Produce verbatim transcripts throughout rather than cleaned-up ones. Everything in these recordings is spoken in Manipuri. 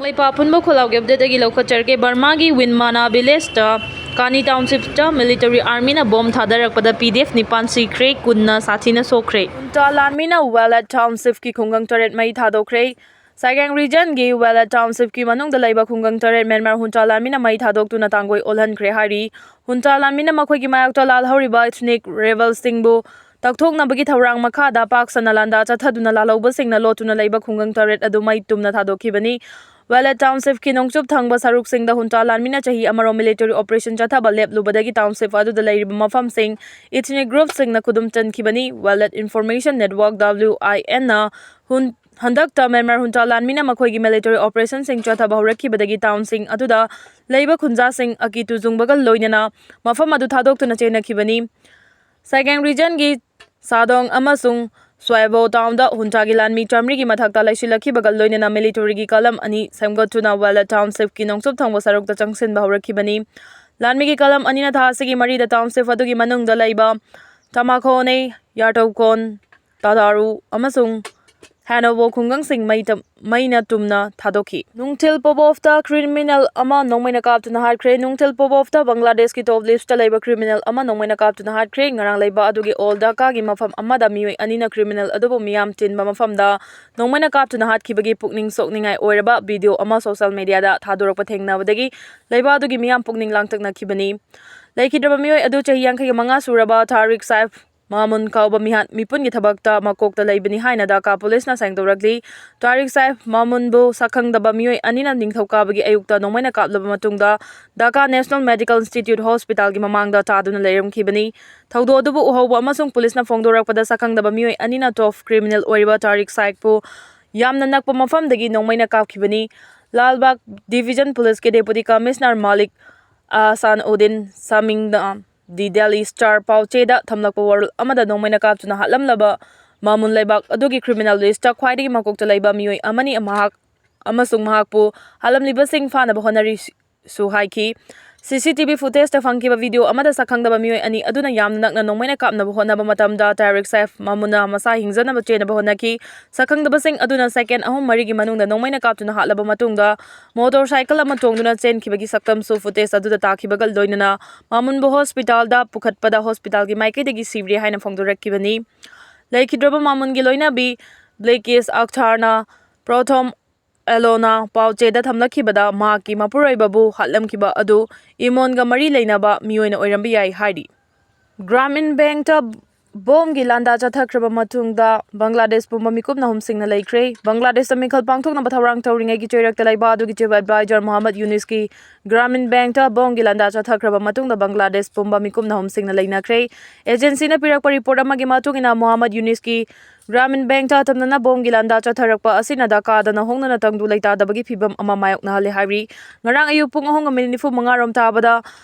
ꯂꯩꯄꯥꯛ ꯑꯄꯨꯟꯕ ꯈꯣꯜꯂꯥꯎꯒꯤ ꯑꯞꯗꯦꯠꯇꯒꯤ ꯂꯧꯈꯠꯆꯔꯒꯦ꯫ ꯕꯔꯃꯥꯒꯤ ꯋꯤꯟꯃꯥꯅꯥ ꯚꯤꯂꯦꯖꯇ ꯀꯥꯅꯤ ꯇꯥꯎꯟꯁꯤꯞꯇ ꯃꯤꯂꯤꯇꯔꯤ ꯑꯥꯔꯃꯤꯅ ꯕꯣꯝ ꯊꯥꯗꯔꯛꯄꯗ ꯄꯤ ꯗꯤ ꯑꯦꯐ ꯅꯤꯄꯥꯟ ꯁꯤꯈ꯭ꯔꯦ, ꯀꯨꯟꯅ ꯁꯥꯊꯤꯅ ꯁꯣꯛꯈ꯭ꯔꯦ꯫ ꯍꯨꯟꯇꯥ ꯂꯥꯟꯃꯤꯅ ꯋꯦꯂꯦꯠ ꯇꯥꯎꯟꯁꯤꯞꯀꯤ ꯈꯨꯡꯒꯪ ꯇꯔꯦꯠ ꯃꯩ ꯊꯥꯗꯣꯛꯈ꯭ꯔꯦ꯫ ꯁꯥꯏꯒꯥꯡ ꯔꯤꯖꯟꯒꯤ ꯋꯦꯂꯦꯠ ꯇꯥꯎꯟꯁꯤꯞꯀꯤ ꯃꯅꯨꯡꯗ ꯂꯩꯕ ꯈꯨꯡꯒꯪ ꯇꯔꯦꯠ ꯃ꯭ꯌꯥꯟꯃꯥꯔ ꯍꯨꯟꯇꯥ ꯂꯥꯟꯃꯤꯅ ꯃꯩ ꯊꯥꯗꯣꯛꯇꯨꯅ ꯇꯥꯡꯒꯣꯏ ꯑꯣꯜꯍꯟꯈ꯭ꯔꯦ ꯍꯥꯏꯔꯤ꯫ ꯍꯨꯟꯇꯥ ꯂꯥꯟꯃꯤꯅ ꯃꯈꯣꯏꯒꯤ ꯃꯥꯌꯣꯛꯇ ꯂꯥꯜꯍꯧꯔꯤꯕ ꯏꯊꯅꯤꯛ ꯔꯦꯕꯦꯜꯁꯤꯡꯕꯨ ꯇꯛꯊꯣꯛꯅꯕꯒꯤ ꯊꯧꯔꯥꯡ ꯃꯈꯥꯗ ꯄꯥꯛ ꯁꯟꯅ ꯂꯥꯟꯗꯥ ꯆꯠꯊꯗꯨꯅ ꯂꯥꯜꯍꯧꯕꯁꯤꯡꯅ ꯂꯣꯠꯇꯨꯅ ꯂꯩꯕ ꯈꯨꯡꯒꯪ ꯇꯔꯦꯠ ꯑꯗꯨ ꯃꯩ ꯇꯨꯝꯅ ꯊꯥꯗꯣꯛꯈꯤꯕꯅꯤ꯫ ꯋꯦꯂꯦꯠ ꯇꯥꯎꯟꯁꯤꯞꯀꯤ ꯅꯣꯡꯆꯨꯞ ꯊꯪꯕ ꯁꯔꯨꯛꯁꯤꯡꯗ ꯍꯨꯟꯇꯥ ꯂꯥꯟꯃꯤꯅ ꯆꯍꯤ ꯑꯃꯔꯣꯝ ꯃꯤꯂꯤꯇꯔꯤ ꯑꯣꯄꯔꯦꯁꯟ ꯆꯠꯊꯕ ꯂꯦꯞꯂꯨꯕꯗꯒꯤ ꯇꯥꯎꯟꯁꯤꯞ ꯑꯗꯨꯗ ꯂꯩꯔꯤꯕ ꯃꯐꯝꯁꯤꯡ ꯏꯊꯅꯤꯛ ꯒ꯭ꯔꯨꯞꯁꯤꯡꯅ ꯈꯨꯗꯨꯝ ꯆꯟꯈꯤꯕꯅꯤ꯫ ꯋꯦꯂꯦꯠ ꯏꯟꯐꯣꯔꯃꯦꯁꯟ ꯅꯦꯠꯋꯥꯔꯛ, ꯗꯕ꯭ꯂꯤꯎ ꯑꯥꯏ ꯑꯦꯟꯅ ꯍꯨꯟ-, ꯍꯟꯗꯛꯇ ꯃ꯭ꯌꯥꯟꯃꯥꯔ ꯍꯨꯟꯇꯥ ꯂꯥꯟꯃꯤꯅ ꯃꯈꯣꯏꯒꯤ ꯃꯤꯂꯤꯇꯔꯤ ꯑꯣꯄꯔꯦꯁꯟꯁꯤꯡ ꯆꯠꯊꯕ ꯍꯧꯔꯛꯈꯤꯕꯗꯒꯤ ꯇꯥꯎꯟꯁꯤꯡ ꯑꯗꯨꯗ ꯂꯩꯕ ꯈꯨꯟꯖꯥꯁꯤꯡ ꯑꯀꯤ ꯇꯨꯖꯨꯡꯕꯒ ꯂꯣꯏꯅꯅ ꯃꯐꯝ ꯑꯗꯨ ꯊꯥꯗꯣꯛꯇꯨꯅ ꯆꯦꯟꯅꯈꯤꯕꯅꯤ꯫ ꯁꯥꯏꯒꯥꯡ ꯔꯤꯖꯟꯒꯤ ꯁꯥꯗꯣꯡ ꯑꯃꯁꯨꯡ ꯁ꯭ꯋꯥꯏꯕꯣ ꯇꯥꯎꯟꯗ ꯍꯨꯟꯇꯥꯒꯤ ꯂꯥꯟꯃꯤ ꯆꯥꯃꯔꯤꯒꯤ ꯃꯊꯛꯇ ꯂꯩꯁꯤꯜꯂꯛꯈꯤꯕꯒ ꯂꯣꯏꯅꯅ ꯃꯤꯂꯤꯇꯔꯤꯒꯤ ꯀꯂꯝ ꯑꯅꯤ ꯁꯦꯝꯒꯠꯇꯨꯅ ꯋꯦꯂꯦꯠ ꯇꯥꯎꯟꯁꯤꯞꯀꯤ ꯅꯣꯡꯆꯨꯞ ꯊꯪꯕ ꯁꯔꯨꯛꯇ ꯆꯪꯁꯤꯟꯕ ꯍꯧꯔꯛꯈꯤꯕꯅꯤ꯫ ꯂꯥꯟꯃꯤꯒꯤ ꯀꯂꯝ ꯑꯅꯤꯅ ꯊꯥ ꯑꯁꯤꯒꯤ ꯃꯔꯤꯗ ꯇꯥꯎꯟꯁꯤꯞ ꯑꯗꯨꯒꯤ ꯃꯅꯨꯡꯗ ꯂꯩꯕ ꯇꯃꯥꯈꯣꯅꯦ, ꯌꯥꯔꯇꯧꯀꯣꯟ, ꯇꯥꯗꯥꯔꯨ ꯑꯃꯁꯨꯡ ꯍꯦꯅꯣꯕꯣ ꯈꯨꯡꯒꯪꯁꯤꯡ ꯃꯩ ꯇꯝ-, ꯃꯩꯅ ꯇꯨꯝꯅ ꯊꯥꯗꯣꯛꯈꯤ꯫ ꯅꯨꯡꯊꯤꯜ ꯄꯣꯕꯣꯐꯇ ꯀ꯭ꯔꯤꯃꯤꯅꯦꯜ ꯑꯃ ꯅꯣꯡꯃꯩꯅ ꯀꯥꯞꯇꯨꯅ ꯍꯥꯠꯈ꯭ꯔꯦ꯫ ꯅꯨꯡꯊꯤꯜ ꯄꯣꯕꯣꯐꯇ ꯕꯪꯒ꯭ꯂꯥꯗꯦꯁꯀꯤ ꯇꯣꯞ ꯂꯤꯐꯇ ꯂꯩꯕ ꯀ꯭ꯔꯤꯃꯤꯅꯦꯜ ꯑꯃ ꯅꯣꯡꯃꯩꯅ ꯀꯥꯞꯇꯨꯅ ꯍꯥꯠꯈ꯭ꯔꯦ꯫ ꯉꯔꯥꯡ ꯂꯩꯕꯥꯛ ꯑꯗꯨꯒꯤ ꯑꯣꯜ ꯗꯥꯀꯥꯒꯤ ꯃꯐꯝ ꯑꯃꯗ ꯃꯤꯑꯣꯏ ꯑꯅꯤꯅ ꯀ꯭ꯔꯤꯃꯤꯅꯦꯜ ꯑꯗꯨꯕꯨ ꯃꯤꯌꯥꯝ ꯇꯤꯟꯕ ꯃꯐꯝꯗ ꯅꯣꯡꯃꯩꯅ ꯀꯥꯞꯇꯨꯅ ꯍꯥꯠꯈꯤꯕꯒꯤ ꯄꯨꯛꯅꯤꯡ ꯁꯣꯛꯅꯤꯡꯉꯥꯏ ꯑꯣꯏꯔꯕ ꯚꯤꯗꯤꯑꯣ ꯑꯃ ꯁꯣꯁꯤꯌꯦꯜ ꯃꯤꯗꯤꯌꯥꯗ ꯊꯥꯗꯣꯔꯛꯄ ꯊꯦꯡꯅꯕꯗꯒꯤ ꯂꯩꯕꯥꯛ ꯑꯗꯨꯒꯤ ꯃꯤꯌꯥꯝ ꯄꯨꯛꯅꯤꯡ ꯂꯥꯡꯇꯛꯅꯈꯤꯕꯅꯤ꯫ ꯂꯩꯈꯤꯗ꯭ꯔꯕ ꯃꯤꯑꯣꯏ ꯑꯗꯨ ꯆꯍꯤ ꯌꯥꯡꯈꯩꯒ ꯃꯉꯥ ꯁꯨꯔꯕ ꯊꯥꯔꯤꯛ ꯁꯥꯏꯐ ꯃꯥꯃꯨꯟ ꯀꯧꯕ ꯃꯤꯍꯥꯠ ꯃꯤꯄꯨꯟꯒꯤ ꯊꯕꯛꯇ ꯃꯀꯣꯛꯇ ꯂꯩꯕꯅꯤ ꯍꯥꯏꯅ ꯗꯥꯀꯥ ꯄꯨꯂꯤꯁꯅ ꯁꯦꯡꯗꯣꯔꯛꯂꯤ꯫ ꯇꯥꯔꯤꯛ ꯁꯥꯏꯐ ꯃꯥꯃꯨꯟꯕꯨ ꯁꯛꯈꯪꯗꯕ ꯃꯤꯑꯣꯏ ꯑꯅꯤꯅ ꯅꯤꯡꯊꯧꯀꯥꯕꯒꯤ ꯑꯌꯨꯛꯇ ꯅꯣꯡꯃꯩꯅ ꯀꯥꯞꯂꯕ ꯃꯇꯨꯡꯗ ꯗꯥꯀꯥ ꯅꯦꯁꯅꯦꯜ ꯃꯦꯗꯤꯀꯦꯜ ꯏꯟꯁꯇꯤꯇ꯭ꯌꯨꯠ ꯍꯣꯁꯄꯤꯇꯥꯜꯒꯤ ꯃꯃꯥꯡꯗ ꯇꯥꯗꯨꯅ ꯂꯩꯔꯝꯈꯤꯕꯅꯤ꯫ ꯊꯧꯗꯣꯛ ꯑꯗꯨꯕꯨ ꯎꯍꯧꯕ ꯑꯃꯁꯨꯡ ꯄꯨꯂꯤꯁꯅ ꯐꯣꯡꯗꯣꯔꯛꯄꯗ ꯁꯛꯈꯪꯗꯕ ꯃꯤꯑꯣꯏ ꯑꯅꯤꯅ ꯇꯣꯞ ꯀ꯭ꯔꯤꯃꯤꯅꯦꯜ ꯑꯣꯏꯔꯤꯕ ꯇꯥꯔꯤꯛ ꯁꯥꯏꯐꯄꯨ ꯌꯥꯝꯅ ꯅꯛꯄ ꯃꯐꯝꯗꯒꯤ ꯅꯣꯡꯃꯩꯅ ꯀꯥꯞꯈꯤꯕꯅꯤ꯫ ꯂꯥꯜꯕꯥꯒ ꯗꯤꯚꯤꯖꯟ ꯄꯨꯂꯤꯁꯀꯤ ꯗꯦꯄꯨꯇꯤ ꯀꯃꯤꯁꯅꯔ ꯃꯥꯂꯤꯛ ꯑꯍꯁꯥꯟ ꯎꯗꯤꯟ ꯁꯥꯃꯤꯡꯅ ꯗꯤ ꯗꯦꯂꯤ ꯁ꯭ꯇꯥꯔ ꯄꯥꯎꯆꯦꯗ ꯊꯝꯂꯛꯄ ꯋꯥꯔꯣꯜ ꯑꯃꯗ ꯅꯣꯡꯃꯩꯅ ꯀꯥꯞꯇꯨꯅ ꯍꯥꯠꯂꯝꯂꯕ ꯃꯥꯃꯨꯟ ꯂꯩꯕꯥꯛ ꯑꯗꯨꯒꯤ ꯀ꯭ꯔꯤꯃꯤꯅꯦꯜ ꯂꯤꯁꯇ ꯈ꯭ꯋꯥꯏꯗꯒꯤ ꯃꯀꯣꯛꯇ ꯂꯩꯕ ꯃꯤꯑꯣꯏ ꯑꯃꯅꯤ, ꯃꯍꯥꯛ ꯑꯃꯁꯨꯡ ꯃꯍꯥꯛꯄꯨ ꯍꯥꯠꯂꯝꯂꯤꯕꯁꯤꯡ ꯐꯥꯅꯕ ꯍꯣꯠꯅꯔꯤꯁꯨ ꯍꯥꯏꯈꯤ꯫ ꯁꯤ ꯁꯤ ꯇꯤ ꯚꯤ ꯐꯨꯇꯦꯖꯇ ꯐꯪꯈꯤꯕ ꯚꯤꯗꯤꯑꯣ ꯑꯃꯗ ꯁꯛꯈꯪꯗꯕ ꯃꯤꯑꯣꯏ ꯑꯅꯤ ꯑꯗꯨꯅ ꯌꯥꯝꯅ ꯅꯛꯅ ꯅꯣꯡꯃꯩꯅ ꯀꯥꯞꯅꯕ ꯍꯣꯠꯅꯕ ꯃꯇꯝꯗ ꯇꯥꯔꯤꯛ ꯁꯥꯏꯐ ꯃꯥꯃꯨꯟꯅ ꯃꯁꯥ ꯍꯤꯡꯖꯅꯕ ꯆꯦꯟꯅꯕ ꯍꯣꯠꯅꯈꯤ꯫ ꯁꯛꯈꯪꯗꯕꯁꯤꯡ ꯑꯗꯨꯅ ꯁꯦꯀꯦꯟ ꯑꯍꯨꯝ ꯃꯔꯤꯒꯤ ꯃꯅꯨꯡꯗ ꯅꯣꯡꯃꯩꯅ ꯀꯥꯞꯇꯨꯅ ꯍꯥꯠꯂꯕ ꯃꯇꯨꯡꯗ ꯃꯣꯇꯣꯔ ꯁꯥꯏꯀꯜ ꯑꯃ ꯇꯣꯡꯗꯨꯅ ꯆꯦꯟꯈꯤꯕꯒꯤ ꯁꯛꯇꯝꯁꯨ ꯐꯨꯇꯦꯖ ꯑꯗꯨꯗ ꯇꯥꯈꯤꯕꯒ ꯂꯣꯏꯅꯅ ꯃꯥꯃꯨꯟꯕꯨ ꯍꯣꯁꯄꯤꯇꯥꯜꯗ ꯄꯨꯈꯠꯄꯗ ꯍꯣꯁꯄꯤꯇꯥꯜꯒꯤ ꯃꯥꯏꯀꯩꯗꯒꯤ ꯁꯤꯔꯦ ꯍꯥꯏꯅ ꯐꯣꯡꯗꯣꯔꯛꯈꯤꯕꯅꯤ꯫ ꯂꯩꯈꯤꯗ꯭ꯔꯕ ꯃꯥꯃꯨꯟꯒꯤ ꯂꯣꯏꯅꯕꯤ ꯕ꯭ꯂꯦꯀꯦꯁ ꯑꯛꯊꯥꯔꯅ ꯄ꯭ꯔꯣꯊꯣꯝ ꯑꯦꯂꯣꯅ ꯄꯥꯎꯆꯦꯗ ꯊꯝꯂꯛꯈꯤꯕꯗ ꯃꯍꯥꯛꯀꯤ ꯃꯄꯨꯔꯣꯏꯕꯕꯨ ꯍꯥꯠꯂꯝꯈꯤꯕ ꯑꯗꯨ ꯏꯃꯣꯟꯒ ꯃꯔꯤ ꯂꯩꯅꯕ ꯃꯤꯑꯣꯏꯅ ꯑꯣꯏꯔꯝꯕ ꯌꯥꯏ ꯍꯥꯏꯔꯤ꯫ ꯒ꯭ꯔꯥꯃꯤꯟ ꯕꯦꯡꯛꯇ ꯕꯣꯝꯒꯤ ꯂꯥꯟꯗꯥ ꯆꯠꯊꯈ꯭ꯔꯕ ꯃꯇꯨꯡꯗ ꯕꯪꯒ꯭ꯂꯥꯗꯦꯁ ꯄꯨꯝꯕ ꯃꯤꯀꯨꯞꯅ ꯍꯨꯝꯁꯤꯡꯅ ꯂꯩꯈ꯭ꯔꯦ꯫ ꯕꯪꯒ꯭ꯂꯥꯗꯦꯁꯇ ꯃꯤꯈꯜ ꯄꯥꯡꯊꯣꯛꯅꯕ ꯊꯧꯔꯥꯡ ꯇꯧꯔꯤꯉꯩꯒꯤ ꯆꯩꯔꯛꯇ ꯂꯩꯕ ꯑꯗꯨꯒꯤ ꯆꯤꯐ ꯑꯦꯗꯚꯥꯏꯖꯔ ꯃꯣꯍꯝꯃꯗ ꯌꯨꯅꯤꯁꯀꯤ ꯒ꯭ꯔꯥꯃꯤꯟ ꯕꯦꯡꯛꯇ ꯕꯣꯝꯒꯤ ꯂꯥꯟꯗꯥ ꯆꯠꯊꯈ꯭ꯔꯕ ꯃꯇꯨꯡꯗ ꯕꯪꯒ꯭ꯂꯥꯗꯦꯁ ꯄꯨꯝꯕ ꯃꯤꯀꯨꯞꯅ ꯍꯨꯝꯁꯤꯡꯅ ꯂꯩꯅꯈ꯭ꯔꯦ꯫ ꯑꯦꯖꯦꯟꯁꯤꯅ ꯄꯤꯔꯛꯄ ꯔꯤꯄꯣꯔꯠ ꯑꯃꯒꯤ ꯃꯇꯨꯡ ꯏꯟꯅ ꯃꯣꯍꯝꯃꯗ ꯌꯨꯅꯤꯁꯀꯤ ꯒ꯭ꯔꯥꯃꯤꯟ ꯕꯦꯡꯛꯇ ꯑꯇꯝꯅꯅ ꯕꯣꯝꯒꯤ ꯂꯥꯟꯗꯥ ꯆꯠꯊꯔꯛꯄ ꯑꯁꯤꯅ ꯙꯥꯀꯥꯗ ꯅꯧꯍꯧꯅꯅ ꯇꯪꯗꯨ ꯂꯩꯇꯥꯗꯕꯒꯤ ꯐꯤꯚꯝ ꯑꯃ ꯃꯥꯌꯣꯛꯅꯍꯜꯂꯦ ꯍꯥꯏꯔꯤ꯫ ꯉꯔꯥꯡ ꯑꯌꯨꯛ ꯄꯨꯡ ꯑꯍꯨꯝꯒ ꯃꯤꯅꯤꯠ ꯅꯤꯐꯨ ꯃꯉꯥ ꯔꯣꯝ ꯇꯥꯕꯗ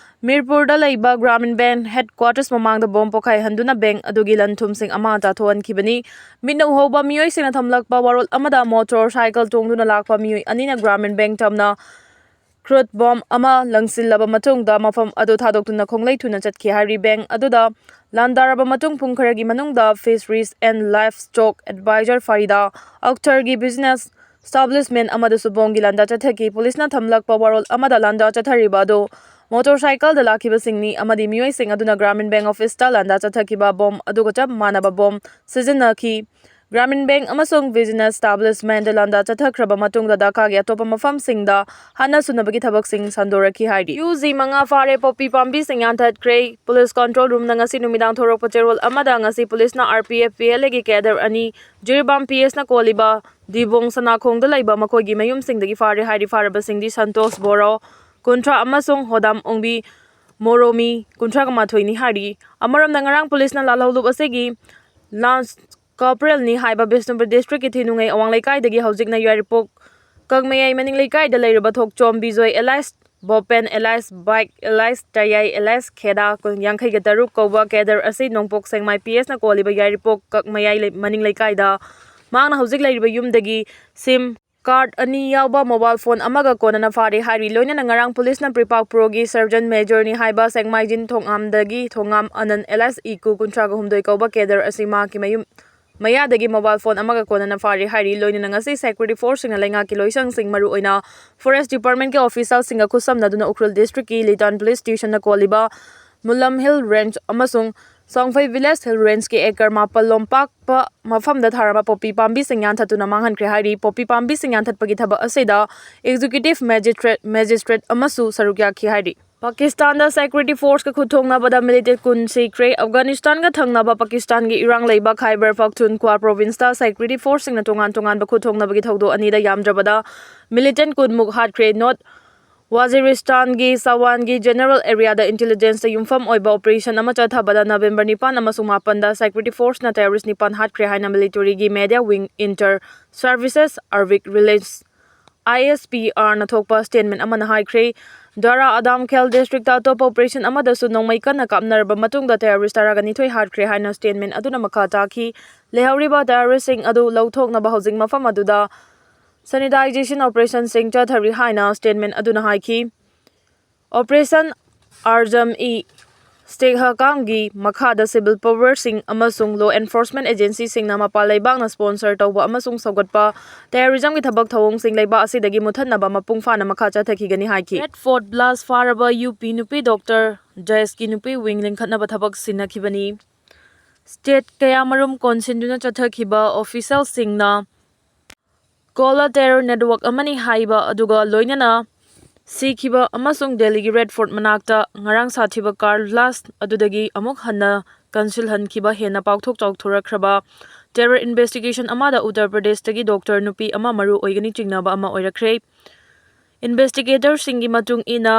ꯃꯤꯔꯄꯨꯔꯗ ꯂꯩꯕ ꯒ꯭ꯔꯥꯃꯤꯟ ꯕꯦꯡꯛ ꯍꯦꯗꯀ꯭ꯋꯥꯇꯔꯁ ꯃꯃꯥꯡꯗ ꯕꯣꯝ ꯄꯣꯈꯥꯏꯍꯟꯗꯨꯅ ꯕꯦꯡꯛ ꯑꯗꯨꯒꯤ ꯂꯟ ꯊꯨꯝꯁꯤꯡ ꯑꯃꯥꯡ ꯇꯥꯊꯣꯛꯍꯟꯈꯤꯕꯅꯤ꯫ ꯃꯤꯠꯅ ꯎꯍꯧꯕ ꯃꯤꯑꯣꯏꯁꯤꯡꯅ ꯊꯝꯂꯛꯄ ꯋꯥꯔꯣꯜ ꯑꯃꯗ ꯃꯣꯇꯣꯔ ꯁꯥꯏꯀꯜ ꯇꯣꯡꯗꯨꯅ ꯂꯥꯛꯄ ꯃꯤꯑꯣꯏ ꯑꯅꯤꯅ ꯒ꯭ꯔꯥꯃꯤꯟ ꯕꯦꯡꯛ ꯇꯝꯅ ꯀ꯭ꯔꯨꯠ ꯕꯣꯝ ꯑꯃ ꯂꯪꯁꯤꯜꯂꯕ ꯃꯇꯨꯡꯗ ꯃꯐꯝ ꯑꯗꯨ ꯊꯥꯗꯣꯛꯇꯨꯅ ꯈꯣꯡꯂꯩ ꯊꯨꯅ ꯆꯠꯈꯤ ꯍꯥꯏꯔꯤ꯫ ꯕꯦꯡꯛ ꯑꯗꯨꯗ ꯂꯥꯟꯗꯥꯔꯕ ꯃꯇꯨꯡ ꯄꯨꯡ ꯈꯔꯒꯤ ꯃꯅꯨꯡꯗ Fisheries and Livestock Advisor ꯐꯔꯤꯗꯥ ꯑꯛꯇꯔꯒꯤ business establishment ꯑꯃꯗꯁꯨ ꯕꯣꯝꯒꯤ ꯂꯥꯟꯗꯥ ꯆꯠꯊꯈꯤ꯫ ꯄꯨꯂꯤꯁꯅ ꯊꯝꯂꯛꯄ ꯋꯥꯔꯣꯜ ꯑꯃꯗ ꯂꯥꯟꯗꯥ ꯆꯠꯊꯔꯤꯕ ꯑꯗꯨ ꯃꯣꯇꯣꯔ ꯁꯥꯏꯀꯜꯗ ꯂꯥꯛꯈꯤꯕꯁꯤꯡꯅꯤ ꯑꯃꯗꯤ ꯃꯤꯑꯣꯏꯁꯤꯡ ꯑꯗꯨꯅ ꯒ꯭ꯔꯥꯃꯤꯟ ꯕꯦꯡꯛ ꯑꯣꯐꯤꯁꯇ ꯂꯥꯟꯗꯥ ꯆꯠꯊꯈꯤꯕ ꯕꯣꯝ ꯑꯗꯨꯒ ꯆꯞ ꯃꯥꯟꯅꯕ ꯕꯣꯝ ꯁꯤꯖꯤꯟꯅꯈꯤ꯫ ꯒ꯭ꯔꯥꯃꯤꯟ ꯕꯦꯡꯛ ꯑꯃꯁꯨꯡ business establishment ꯂꯥꯟꯗꯥ ꯆꯠꯊꯈ꯭ꯔꯕ ꯃꯇꯨꯡꯗ ꯙꯥꯀꯥꯒꯤ ꯑꯇꯣꯞꯄ ꯃꯐꯝꯁꯤꯡꯗ ꯍꯥꯠꯅ ꯁꯨꯅꯕꯒꯤ ꯊꯕꯛꯁꯤꯡ ꯁꯟꯗꯣꯔꯛꯈꯤ ꯍꯥꯏꯔꯤ꯫ ꯌꯨ ꯖꯤ ꯃꯉꯥ ꯐꯥꯔꯦ, ꯄꯣꯄꯤ ꯄꯥꯝꯕꯤꯁꯤꯡ ꯌꯥꯟꯊꯠꯈ꯭ꯔꯦ꯫ ꯄꯨꯂꯤꯁ ꯀꯟꯇ꯭ꯔꯣꯜ ꯔꯨꯝꯅ ꯉꯁꯤ ꯅꯨꯃꯤꯗꯥꯡ ꯊꯣꯔꯛꯄ ꯆꯦꯔꯣꯜ ꯑꯃꯗ ꯉꯁꯤ ꯄꯨꯂꯤꯁꯅ R P F P L ꯑꯦꯒꯤ ꯀꯦꯗꯔ ꯑꯅꯤ ꯖꯤꯔꯤꯕꯥꯝ ꯄꯤ ꯑꯦꯁꯅ ꯀꯣꯜꯂꯤꯕ ꯗꯤꯕꯣꯡ ꯁꯅꯥꯈꯣꯡꯗ ꯂꯩꯕ ꯃꯈꯣꯏꯒꯤ ꯃꯌꯨꯝꯁꯤꯡꯗꯒꯤ ꯐꯥꯔꯦ ꯍꯥꯏꯔꯤ꯫ ꯐꯥꯔꯕꯁꯤꯡꯗꯤ ꯁꯟꯇꯣꯁ ꯕꯣꯔꯣ, ꯀꯨꯟꯊ꯭ꯔꯥ, ꯑꯃꯁꯨꯡ ꯍꯣꯗꯥꯝ ꯑꯣꯡꯕꯤ ꯃꯣꯔꯣꯃꯤ, ꯀꯨꯟꯊ꯭ꯔꯥꯒ ꯃꯥꯊꯣꯏꯅꯤ ꯍꯥꯏꯔꯤ꯫ ꯑꯃꯔꯣꯝꯗ ꯉꯔꯥꯡ ꯄꯨꯂꯤꯁꯅ ꯂꯥꯜꯍꯧꯂꯨꯞ ꯑꯁꯤꯒꯤ ꯂꯥꯟꯁ ꯀꯣꯔꯄꯣꯔꯦꯜꯅꯤ ꯍꯥꯏꯕ ꯕꯤꯁꯅꯨꯄꯨꯔ ꯗꯤꯁꯇ꯭ꯔꯤꯛꯀꯤ ꯊꯤꯅꯨꯡꯉꯩ ꯑꯋꯥꯡ ꯂꯩꯀꯥꯏꯗꯒꯤ ꯍꯧꯖꯤꯛꯅ ꯌꯥꯏꯔꯤꯄꯣꯛ ꯀꯛꯃꯌꯥꯏ ꯃꯅꯤꯡ ꯂꯩꯀꯥꯏꯗ ꯂꯩꯔꯕ Thokchom Bijoy alias Bopen alias bike alias Tayai alias Kheda Kun, ꯌꯥꯡꯈꯩꯒ ꯇꯔꯨꯛ ꯀꯧꯕ ꯀꯦꯗꯔ ꯑꯁꯤ ꯅꯣꯡꯄꯣꯛ ꯁꯦꯡꯃꯥꯏ ꯄꯤ ꯑꯦꯁꯅ ꯀꯣꯜꯂꯤꯕ ꯌꯥꯏꯔꯤꯄꯣꯛ ꯀꯛꯃꯌꯥꯏ ꯂꯩ-, ꯃꯅꯤꯡ ꯂꯩꯀꯥꯏꯗ ꯃꯍꯥꯛꯅ ꯍꯧꯖꯤꯛ ꯂꯩꯔꯤꯕ ꯌꯨꯝꯗꯒꯤ ꯁꯤꯝ, ꯀꯥꯔꯗ ꯑꯅꯤ ꯌꯥꯎꯕ ꯃꯣꯕꯥꯏꯜ ꯐꯣꯟ ꯑꯃꯒ ꯀꯣꯟꯅꯅ ꯐꯥꯔꯦ ꯍꯥꯏꯔꯤ꯫ ꯂꯣꯏꯅꯅ ꯉꯔꯥꯡ ꯄꯨꯂꯤꯁꯅ ꯄ꯭ꯔꯤꯄꯥꯛ ꯄ꯭ꯔꯣꯒꯤ ꯁꯔꯖꯟ ꯃꯦꯖꯔꯅꯤ ꯍꯥꯏꯕ ꯁꯦꯛꯃꯥꯏꯖꯤꯟ ꯊꯣꯉꯥꯝꯗꯒꯤ ꯊꯣꯉꯥꯝ ꯑꯅꯟ ꯑꯦꯂꯥꯏꯁ ꯏꯀꯨ ꯀꯨꯟꯊ꯭ꯔꯥꯒ ꯍꯨꯝꯗꯣꯏ ꯀꯧꯕ ꯀꯦꯗꯔ ꯑꯁꯤ ꯃꯍꯥꯛꯀꯤ ꯃꯌꯨꯝ ꯃꯌꯥꯗꯒꯤ ꯃꯣꯕꯥꯏꯜ ꯐꯣꯟ ꯑꯃꯒ ꯀꯣꯟꯅꯅ ꯐꯥꯔꯦ ꯍꯥꯏꯔꯤ꯫ ꯂꯣꯏꯅꯅ ꯉꯁꯤ ꯁꯦꯀ꯭ꯌꯨꯔꯤꯇꯤ ꯐꯣꯔꯁꯁꯤꯡꯅ ꯂꯩꯉꯥꯛꯀꯤ ꯂꯣꯏꯁꯪꯁꯤꯡ, ꯃꯔꯨꯑꯣꯏꯅ ꯐꯣꯔꯦꯁ ꯗꯤꯄꯥꯔꯠꯃꯦꯟꯠꯀꯤ ꯑꯣꯐꯤꯁꯤꯌꯦꯜꯁꯤꯡꯒ ꯈꯨꯠꯁꯝꯅꯗꯨꯅ ꯎꯈ꯭ꯔꯨꯜ ꯗꯤꯁꯇ꯭ꯔꯤꯛꯀꯤ ꯂꯤꯇꯥꯟ ꯄꯨꯂꯤꯁ ꯁ꯭ꯇꯦꯁꯟꯅ ꯀꯣꯜꯂꯤꯕ ꯃꯨꯂꯝ ꯍꯤꯜ ꯔꯦꯟꯖ ꯑꯃꯁꯨꯡ ꯁꯥꯡꯐꯩ ꯚꯤꯂꯦꯖ ꯍꯤꯜ ꯔꯦꯟꯖꯀꯤ ꯑꯦꯀꯔ ꯃꯥꯄꯜ ꯂꯣꯝꯄꯥꯛꯄ ꯃꯐꯝꯗ ꯊꯥꯔꯝꯕ ꯄꯣꯄꯤ ꯄꯥꯝꯕꯤꯁꯤꯡ ꯌꯥꯟꯊꯠꯇꯨꯅ ꯃꯥꯡꯍꯟꯈ꯭ꯔꯦ ꯍꯥꯏꯔꯤ꯫ ꯄꯣꯄꯤ ꯄꯥꯝꯕꯤꯁꯤꯡ ꯌꯥꯟꯊꯠꯄꯒꯤ ꯊꯕꯛ ꯑꯁꯤꯗ ꯑꯦꯛꯖꯤꯀ꯭ꯌꯨꯇꯤꯚ ꯃꯦꯖꯤꯁꯇ꯭ꯔꯦꯠ, ꯃꯦꯖꯤꯁꯇ꯭ꯔꯦꯠ ꯑꯃꯁꯨ ꯁꯔꯨꯛ ꯌꯥꯈꯤ ꯍꯥꯏꯔꯤ꯫ ꯄꯥꯀꯤꯁꯇꯥꯟꯗ ꯁꯦꯀ꯭ꯌꯨꯔꯤꯇꯤ ꯐꯣꯔꯁꯀ ꯈꯨꯠ ꯊꯣꯛꯅꯕꯗ ꯃꯤꯂꯤꯇꯦꯟꯠ ꯀꯨꯟ ꯁꯤꯈ꯭ꯔꯦ꯫ ꯑꯐꯒꯥꯅꯤꯁꯇꯥꯟꯒ ꯊꯪꯅꯕ ꯄꯥꯀꯤꯁꯇꯥꯟꯒꯤ ꯏꯔꯥꯡ ꯂꯩꯕ ꯈꯥꯏꯕꯔ ꯄꯈꯇꯨꯟꯈ꯭ꯋꯥ ꯄ꯭ꯔꯣꯚꯤꯟꯁꯇ ꯁꯦꯀ꯭ꯌꯨꯔꯤꯇꯤ ꯐꯣꯔꯁꯁꯤꯡꯅ ꯇꯣꯉꯥꯟ ꯇꯣꯉꯥꯟꯕ ꯈꯨꯠ ꯊꯣꯛꯅꯕꯒꯤ ꯊꯧꯗꯣꯛ ꯑꯅꯤꯗ ꯌꯥꯝꯗ꯭ꯔꯕꯗ ꯃꯤꯂꯤꯇꯦꯟꯠ ꯀꯨꯟꯃꯨꯛ ꯍꯥꯠꯈ꯭ꯔꯦ꯫ ꯅꯣꯔꯠ ꯋꯥꯖꯤꯔꯤꯁꯇꯥꯟꯒꯤ ꯁꯋꯥꯟꯒꯤ ꯖꯦꯅꯔꯦꯜ ꯑꯦꯔꯤꯌꯥꯗ ꯏꯟꯇꯦꯂꯤꯖꯦꯟꯁꯇ ꯌꯨꯝꯐꯝ ꯑꯣꯏꯕ ꯑꯣꯄꯔꯦꯁꯟ ꯑꯃ ꯆꯠꯊꯕꯗ ꯅꯕꯦꯝꯕꯔ ꯅꯤꯄꯥꯟ ꯑꯃꯁꯨꯡ ꯃꯥꯄꯟꯗ ꯁꯦꯀ꯭ꯌꯨꯔꯤꯇꯤ ꯐꯣꯔꯁꯅ ꯇꯦꯔꯣꯔꯤꯁ ꯅꯤꯄꯥꯟ ꯍꯥꯠꯈ꯭ꯔꯦ ꯍꯥꯏꯅ ꯃꯤꯂꯤꯇꯔꯤꯒꯤ media wing enter services Arabic Reliance, ꯑꯥꯏ ꯑꯦꯁ ꯄꯤ ꯑꯥꯔꯅ ꯊꯣꯛꯄ ꯁ꯭ꯇꯦꯠꯃꯦꯟꯠ ꯑꯃꯅ ꯍꯥꯏꯈ꯭ꯔꯦ꯫ ꯗꯥꯔꯥ ꯑꯗꯥꯝ ꯈꯦꯜ ꯗꯤꯁꯇ꯭ꯔꯤꯛꯇ ꯑꯇꯣꯞꯄ ꯑꯣꯄꯔꯦꯁꯟ ꯑꯃꯗꯁꯨ ꯅꯣꯡꯃꯩ ꯀꯟꯅ ꯀꯥꯞꯅꯔꯕ ꯃꯇꯨꯡꯗ ꯇꯦꯔꯣꯔꯤꯁ ꯇꯔꯥꯒ ꯅꯤꯊꯣꯏ ꯍꯥꯠꯈ꯭ꯔꯦ ꯍꯥꯏꯅ ꯁ꯭ꯇꯦꯠꯃꯦꯟꯠ ꯑꯗꯨꯅ ꯃꯈꯥ ꯇꯥꯈꯤ꯫ ꯂꯩꯍꯧꯔꯤꯕ ꯇꯦꯔꯣꯔꯤꯁꯁꯤꯡ ꯑꯗꯨ ꯂꯧꯊꯣꯛꯅꯕ ꯍꯧꯖꯤꯛ ꯃꯐꯝ ꯑꯗꯨꯗ ꯁꯦꯅꯤꯇꯥꯏꯖꯦꯁꯟ ꯑꯣꯄꯔꯦꯁꯟꯁꯤꯡ ꯆꯠꯊꯔꯤ ꯍꯥꯏꯅ ꯁ꯭ꯇꯦꯠꯃꯦꯟꯠ ꯑꯗꯨꯅ ꯍꯥꯏꯈꯤ꯫ ꯑꯣꯄꯔꯦꯁꯟ ꯑꯥꯔꯖꯝ ꯏ ꯁ꯭ꯇꯦꯛꯍꯀꯥꯝꯒꯤ ꯃꯈꯥꯗ ꯁꯤꯚꯤꯜ ꯄꯥꯋꯔꯁꯤꯡ ꯑꯃꯁꯨꯡ ꯂꯣ ꯑꯦꯟꯐꯣꯔꯁꯃꯦꯟꯠ ꯑꯦꯖꯦꯟꯁꯤꯁꯤꯡꯅ ꯃꯄꯥꯟ ꯂꯩꯕꯥꯛꯅ ꯁ꯭ꯄꯣꯟꯁꯔ ꯇꯧꯕ ꯑꯃꯁꯨꯡ ꯁꯧꯒꯠꯄ ꯇꯦꯔꯣꯔꯤꯖꯝꯒꯤ ꯊꯕꯛ ꯊꯧꯑꯣꯡꯁꯤꯡ ꯂꯩꯕꯥꯛ ꯑꯁꯤꯗꯒꯤ ꯃꯨꯠꯊꯠꯅꯕ ꯃꯄꯨꯡ ꯐꯥꯅ ꯃꯈꯥ ꯆꯠꯊꯈꯤꯒꯅꯤ ꯍꯥꯏꯈꯤ꯫ ꯔꯦꯗ ꯐꯣꯔꯠ ꯕ꯭ꯂꯥꯁ ꯐꯥꯔꯕ ꯌꯨ ꯄꯤ ꯅꯨꯄꯤ ꯗꯣꯛꯇꯔ ꯖꯌꯦꯁꯀꯤ ꯅꯨꯄꯤ ꯋꯤꯡ ꯂꯤꯡꯈꯠꯅꯕ ꯊꯕꯛ ꯁꯤꯟꯅꯈꯤꯕꯅꯤ꯫ ꯁ꯭ꯇꯦꯠ ꯀꯌꯥꯃꯔꯨꯝ ꯀꯣꯟꯁꯤꯟꯗꯨꯅ ꯆꯠꯊꯈꯤꯕ ꯑꯣꯐꯤꯁꯤꯌꯦꯜꯁꯤꯡꯅ ꯀꯣꯂꯥ ꯇꯦꯔꯣꯔ ꯅꯦꯠꯋꯥꯔꯛ ꯑꯃꯅꯤ ꯍꯥꯏꯕ ꯑꯗꯨꯒ ꯂꯣꯏꯅꯅ ꯁꯤꯈꯤꯕ ꯑꯃꯁꯨꯡ ꯗꯦꯜꯂꯤꯒꯤ ꯔꯦꯗ ꯐꯣꯔꯠ ꯃꯅꯥꯛꯇ ꯉꯔꯥꯡ ꯁꯥꯊꯤꯕ ꯀꯥꯔ ꯕ꯭ꯂꯥꯁ ꯑꯗꯨꯗꯒꯤ ꯑꯃꯨꯛ ꯍꯟꯅ ꯀꯟꯁꯤꯜꯍꯟꯈꯤꯕ ꯍꯦꯟꯅ ꯄꯥꯛꯊꯣꯛ ꯆꯥꯎꯊꯣꯔꯛꯈ꯭ꯔꯕ ꯇꯦꯔꯣꯔ ꯏꯟꯚꯦꯁꯇꯤꯒꯦꯁꯟ ꯑꯃꯗ ꯎꯠꯇꯔ ꯄ꯭ꯔꯗꯦꯁꯇꯒꯤ ꯗꯣꯛꯇꯔ ꯅꯨꯄꯤ ꯑꯃ ꯃꯔꯨ ꯑꯣꯏꯒꯅꯤ ꯆꯤꯡꯅꯕ ꯑꯃ ꯑꯣꯏꯔꯛꯈ꯭ꯔꯦ꯫ ꯏꯟꯚꯦꯁꯇꯤꯒꯦꯇꯔꯁꯤꯡꯒꯤ ꯃꯇꯨꯡ ꯏꯟꯅ,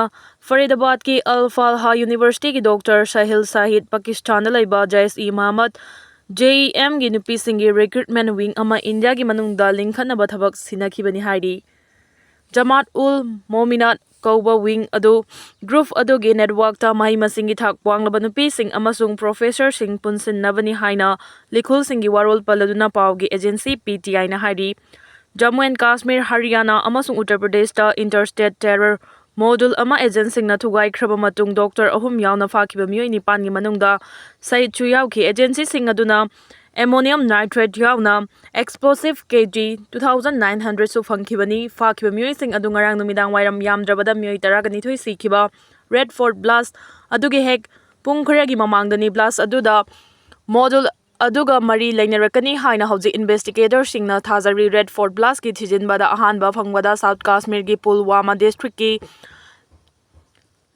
ꯐꯔꯤꯗꯥꯕꯥꯗꯀꯤ ꯑꯜ ꯐꯥꯜꯍꯥ ꯌꯨꯅꯤꯚꯔꯁꯤꯇꯤꯒꯤ ꯗꯣꯛꯇꯔ ꯁꯥꯍꯤꯜ ꯁꯥꯍꯤꯗ ꯄꯥꯀꯤꯁꯇꯥꯟꯗ ꯂꯩꯕ ꯖꯥꯏꯁ ꯏ ꯃꯍꯃꯗ, ꯖꯦ ꯏ ꯑꯦꯝꯒꯤ ꯅꯨꯄꯤꯁꯤꯡꯒꯤ ꯔꯤꯀ꯭ꯔꯨꯠꯃꯦꯟ ꯋꯤꯡ ꯑꯃ ꯏꯟꯗꯤꯌꯥꯒꯤ ꯃꯅꯨꯡꯗ ꯂꯤꯡꯈꯠꯅꯕ ꯊꯕꯛ ꯁꯤꯟꯅꯈꯤꯕꯅꯤ ꯍꯥꯏꯔꯤ꯫ ꯖꯃꯥꯠ ꯎꯜ ꯃꯣꯃꯤꯅꯥꯠ ꯀꯧꯕ ꯋꯤꯡ ꯑꯗꯨ ꯒ꯭ꯔꯨꯞ ꯑꯗꯨꯒꯤ ꯅꯦꯠꯋꯥꯔꯛꯇ ꯃꯍꯩ ꯃꯁꯤꯡꯒꯤ ꯊꯥꯛ ꯋꯥꯡꯂꯕ ꯅꯨꯄꯤꯁꯤꯡ ꯑꯃꯁꯨꯡ ꯄ꯭ꯔꯣꯐꯦꯁꯔꯁꯤꯡ ꯄꯨꯟꯁꯤꯟꯅꯕꯅꯤ ꯍꯥꯏꯅ ꯂꯤꯈꯨꯜꯁꯤꯡꯒꯤ ꯋꯥꯔꯣꯜ ꯄꯜꯂꯗꯨꯅ ꯄꯥꯎꯒꯤ ꯑꯦꯖꯦꯟꯁꯤ ꯄꯤ ꯇꯤ ꯑꯥꯏꯅ ꯍꯥꯏꯔꯤ꯫ ꯖꯝꯃꯨ ꯑꯦꯟ ꯀꯥꯁꯃꯤꯔ, ꯍꯔꯤꯌꯥꯅꯥ ꯑꯃꯁꯨꯡ ꯎꯠꯇꯔ ꯄ꯭ꯔꯗꯦꯁꯇ ꯏꯟꯇꯔ ꯁ꯭ꯇꯦꯠ ꯇꯦꯔꯔ ꯃꯣꯗ꯭ꯌꯨꯜ ꯑꯃ ꯑꯦꯖꯦꯟꯁꯤꯡꯅ ꯊꯨꯒꯥꯏꯈ꯭ꯔꯕ ꯃꯇꯨꯡ ꯗꯣꯛꯇꯔ ꯑꯍꯨꯝ ꯌꯥꯎꯅ ꯐꯥꯈꯤꯕ ꯃꯤꯑꯣꯏ ꯅꯤꯄꯥꯟꯒꯤ ꯃꯅꯨꯡꯗ ꯁꯍꯤꯗꯁꯨ ꯌꯥꯎꯈꯤ꯫ ꯑꯦꯖꯦꯟꯁꯤꯁꯤꯡ ꯑꯗꯨꯅ ꯑꯦꯃꯣꯅꯤꯌꯝ ꯅꯥꯏꯇ꯭ꯔꯦꯠ ꯌꯥꯎꯅ ꯑꯦꯛꯁꯄ꯭ꯂꯣꯁꯤꯚ ꯀꯦ ꯖꯤ ꯇꯨ ꯊꯥꯎꯖꯟ ꯅꯥꯏꯟ ꯍꯟꯗ꯭ꯔꯦꯠꯁꯨ ꯐꯪꯈꯤꯕꯅꯤ꯫ ꯐꯥꯈꯤꯕ ꯃꯤꯑꯣꯏꯁꯤꯡ ꯑꯗꯨ ꯉꯔꯥꯡ ꯅꯨꯃꯤꯗꯥꯡ ꯋꯥꯏꯔꯝ ꯌꯥꯝꯗ꯭ꯔꯕꯗ ꯃꯤꯑꯣꯏ ꯇꯔꯥꯒꯅꯤꯊꯣꯏ ꯁꯤꯈꯤꯕ ꯔꯦꯗ ꯐꯣꯔꯠ ꯕ꯭ꯂꯥꯁ ꯑꯗꯨꯒꯤ ꯍꯦꯛ ꯄꯨꯡ ꯈꯔꯒꯤ ꯃꯃꯥꯡꯗꯅꯤ꯫ ꯕ꯭ꯂꯥꯁ ꯑꯗꯨꯗ ꯃꯣꯗ꯭ꯌꯨꯜ ꯑꯗꯨꯒ ꯃꯔꯤ ꯂꯩꯅꯔꯛꯀꯅꯤ ꯍꯥꯏꯅ ꯍꯧꯖꯤꯛ ꯏꯟꯚꯦꯁꯇꯤꯒꯦꯇꯔꯁꯤꯡꯅ ꯊꯥꯖꯔꯤ꯫ ꯔꯦꯗ ꯐꯣꯔꯠ ꯕ꯭ꯂꯥꯁꯀꯤ ꯊꯤꯖꯤꯟꯕꯗ ꯑꯍꯥꯟꯕ ꯐꯪꯕꯗ ꯁꯥꯎꯠ ꯀꯥꯁꯃꯤꯔꯒꯤ ꯄꯨꯜꯋꯥꯃꯥ ꯗꯤꯁꯇ꯭ꯔꯤꯛꯀꯤ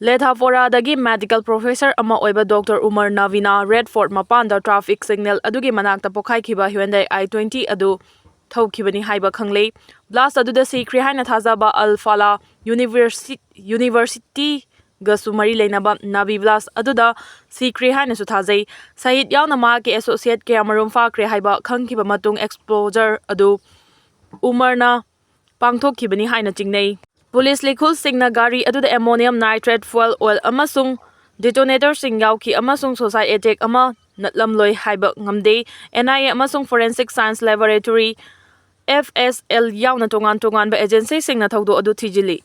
ꯂꯦꯊꯥꯄꯣꯔꯥꯗꯒꯤ ꯃꯦꯗꯤꯀꯦꯜ ꯄ꯭ꯔꯣꯐꯦꯁꯔ ꯑꯃ ꯑꯣꯏꯕ ꯗꯣꯛꯇꯔ ꯎꯃꯔ ꯅꯕꯤꯅ ꯔꯦꯗ ꯐꯣꯔꯠ ꯃꯄꯥꯟꯗ ꯇ꯭ꯔꯥꯐꯤꯛ ꯁꯤꯒꯅꯦꯜ ꯑꯗꯨꯒꯤ ꯃꯅꯥꯛꯇ ꯄꯣꯈꯥꯏꯈꯤꯕ ꯍ꯭ꯌꯨꯟꯗꯥꯏ ꯑꯥꯏ ꯇ꯭ꯋꯦꯟꯇꯤ ꯑꯗꯨ ꯊꯧꯈꯤꯕꯅꯤ ꯍꯥꯏꯕ ꯈꯪꯂꯦ꯫ ꯕ꯭ꯂꯥꯁ ꯑꯗꯨꯗ ꯁꯤꯈ꯭ꯔꯦ ꯍꯥꯏꯅ ꯊꯥꯖꯕ ꯑꯜ ꯐꯥꯂꯥ ꯌꯨꯅꯤꯚꯔꯁꯤ-, ꯌꯨꯅꯤꯚꯔꯁꯤꯇꯤꯒꯁꯨ ꯃꯔꯤ ꯂꯩꯅꯕ ꯅꯕꯤ ꯕ꯭ꯂꯥꯁ ꯑꯗꯨꯗ ꯁꯤꯈ꯭ꯔꯦ ꯍꯥꯏꯅꯁꯨ ꯊꯥꯖꯩ꯫ ꯁꯍꯤꯗ ꯌꯥꯎꯅ ꯃꯍꯥꯛꯀꯤ ꯑꯦꯁꯣꯁꯤꯌꯦꯠ ꯀꯌꯥꯃꯔꯨꯝ ꯐꯥꯈ꯭ꯔꯦ ꯍꯥꯏꯕ ꯈꯪꯈꯤꯕ ꯃꯇꯨꯡ ꯑꯦꯛꯁꯄ꯭ꯂꯣꯖꯔ ꯑꯗꯨ ꯎꯃꯔꯅ ꯄꯥꯡꯊꯣꯛꯈꯤꯕꯅꯤ ꯍꯥꯏꯅ ꯆꯤꯡꯅꯩ꯫ ꯄꯨꯂꯤꯁ ꯂꯤꯈꯨꯜꯁꯤꯡꯅ ꯒꯥꯔꯤ ꯑꯗꯨꯗ ꯑꯦꯃꯣꯅꯤꯌꯝ ꯅꯥꯏꯇ꯭ꯔꯦꯠ ꯐ꯭ꯌꯨꯑꯦꯜ ꯑꯣꯏꯜ ꯑꯃꯁꯨꯡ ꯗꯤꯇꯣꯅꯦꯇꯔꯁꯤꯡ ꯌꯥꯎꯈꯤ ꯑꯃꯁꯨꯡ ꯁꯨꯁꯥꯏꯗ ꯑꯦꯇꯦꯛ ꯑꯃ ꯅꯠꯂꯝꯂꯣꯏ ꯍꯥꯏꯕ ꯉꯝꯗꯦ꯫ ꯑꯦꯟ ꯑꯥꯏ ꯑꯦ ꯑꯃꯁꯨꯡ ꯐꯣꯔꯦꯟꯁꯤꯛ ꯁꯥꯏꯟꯁ ꯂꯦꯕꯣꯔꯦꯇꯣꯔꯤ, ꯑꯦꯐ ꯑꯦꯁ ꯑꯦꯜ ꯌꯥꯎꯅ ꯇꯣꯉꯥꯟ ꯇꯣꯉꯥꯟꯕ ꯑꯦꯖꯦꯟꯁꯤꯁꯤꯡꯅ ꯊꯧꯗꯣꯛ ꯑꯗꯨ ꯊꯤꯖꯤꯜꯂꯤ꯫